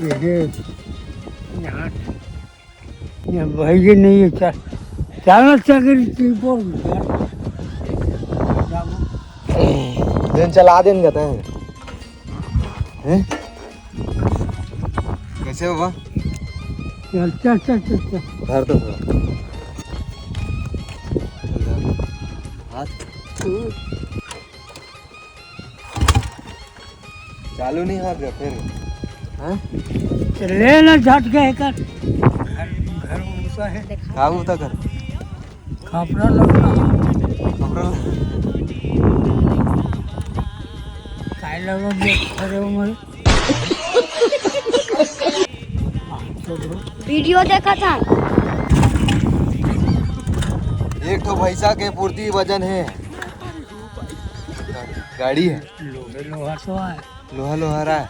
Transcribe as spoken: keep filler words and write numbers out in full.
ये, ये यहाँ, ये भाई ये नहीं है, चल, चल ना चकरी की बोल। दिन चला देन का तैं। हैं? कैसे बाबा? चल, चल, चल, चल, चल। धर तो थोड़ा। हाथ। चालू नहीं हाथ का फिर। हाँ? तो ले ना झटके एकर। घर, घर में घुसा है। का होता कर? खपरा लग रहा। खपरा लग। काय लगो जे खरे उमर। वीडियो देखत हन। एक ठो भैंसा के पूर्ति वजन है। गाड़ी है। लोहे लोहा तो है। लोहा लोहा रहा है।